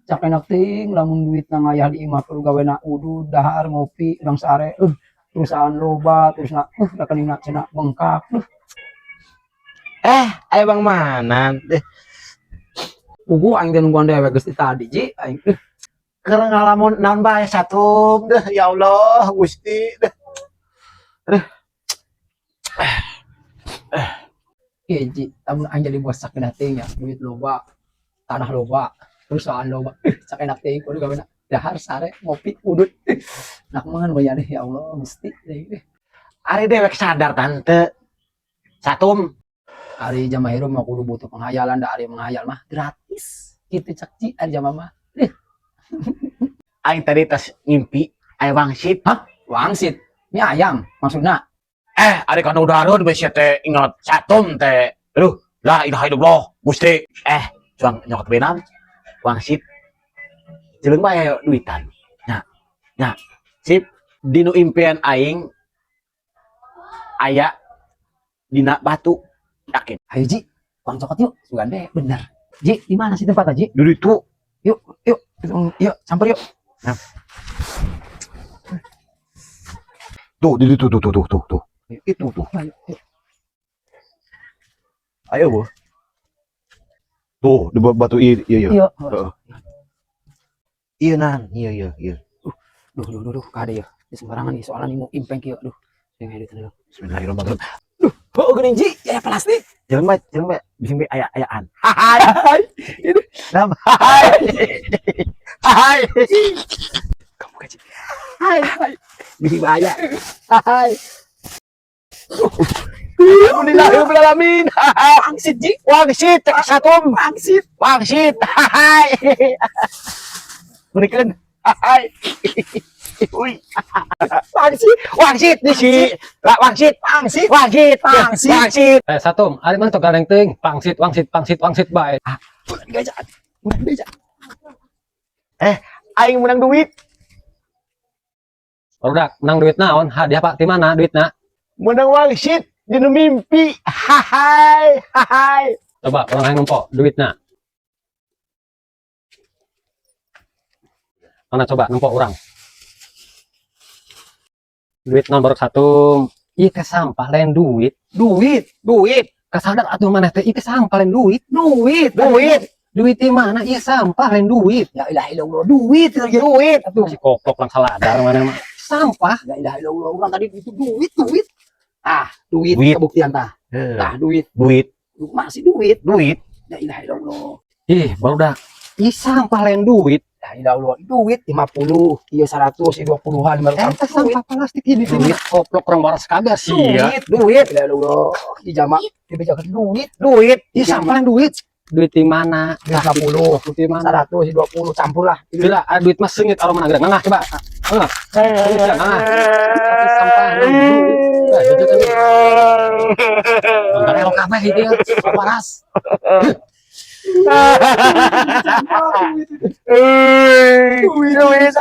Cak enak ting lamun duitna ngayah di imah kudu gawena udud, dahar, ngopi, urang sare, perusahaan loba, terus na rekeningna cenah bengkak. Ayo Bang Manan. Deh, Puguh aing teh nungguan dewek geus ti tadi, Ji. Aing keur ngalamun naon bae satum deh, ya Allah, Gusti deh. Ieu Ji, lamun aing jadi bos sakenak teh nya, duit loba, tanah loba, perusahaan loba. Sakenak teh kudu gawena dahar, sare, ngopi, udud. Nak mangan banyak deh, ya Allah, Gusti. Deh. Ari dewek sadar tante. Satum. Ari jama hirup mah kudu butuh penghayalan, da ari menghayal mah gratis. Kitu cak Ji, ari jama mah. Aing tadi tas ngimpi aya wangsit. Hah? Wangsit? Mie ayam maksudna? Ari kana udareun we sia teh ingat satum teh. Aduh, la ilaha illallah, Gusti. Cuang nyokot benam. Wangsit. Jeleng bae aya duitan. Nya. Nya. Sip, dinu impian aing aya dina batu. Yakin. Ayo Ji, bang cokot yuk. Sugan deh, bener. Ji, di mana sih tempatnya, Ji? Dulu itu. Yuk, yuk, yuk, samper yuk. Nah. Tuh, di tuh, tuh, tuh, tuh, tuh, tuh. Itu tuh. Ayo, yuk. Ayo, Bu. Tuh, di batu iya, iya. Iya. Heeh. Iya, Nan. Iya, iya, iya. Duh, duh, duh, duh, kade ya. Di sembarangan nih, soalnya nih mau impeng kieu. Duh, yang edit dulu. Bismillahirrahmanirrahim. Duh, oh, geuning Ji, ya plastik. Jangan bae, jangan bae. Bising bae aya ayaan. Hai. Itu. Nam. Hai. Hai. Kamu gaji. Hai. Bising bae aya. Hai. Alhamdulillahirabbil alamin. Wangsit, Ji. Wangsit cek satum. Wangsit. Wangsit. Hai. Berikan. Hai. Uy. Wangsit. Wangsit di si. Wangsit. Wangsit. Wangsit. Wangsit. Wangsit. Satum, ari mana tuh galeng teuing? Pangsit, wangsit, pangsit, wangsit bae. Gajah. Gajah. Aing menang duit. Barudak, menang duit naon? Hadiah Pak, di mana duitna? Menang wangsit dinu mimpi. Hai. Hai. Coba urang hayang nempo duitna. Mana coba nempo urang. Duit naon baru satu. Ieu teh sampah lain duit. Duit, duit. Kasadar atuh maneh teh ieu teh sampah lain duit. Duit, duit. Duit di mana? Ieu sampah lain duit. La ilaha illallah, duit lagi. Duit. Atuh. Si koplok lang saladar maneh mah. Sampah. La ilaha illallah, urang tadi itu duit, duit. Ah, duit, Duit. Kebuktian tah. Tah, duit. Duit. Masih duit. Duit. La ilaha illallah. Ih, barudak. Ih, sampah lain duit. La ilaha illallah, duit 50, iya 100, iya 20-an, 500. Eta sampah plastik ini duit. Koplok kurang waras kagak sih ya. Duit, Duit. La ilaha illallah, dijama, dibejakan duit. Duit. Ih, sampah lain duit. Duit di mana? 50, Duit di mana? 100, 20, campur lah. Bila ada duit mah sengit aroma nagrek. Nah, coba. Nah, sengit ya, nah. Tapi sampah lain duit. Nah, jadi kan. Bentar, elok kabeh itu ya. Waras. Duit. Duit.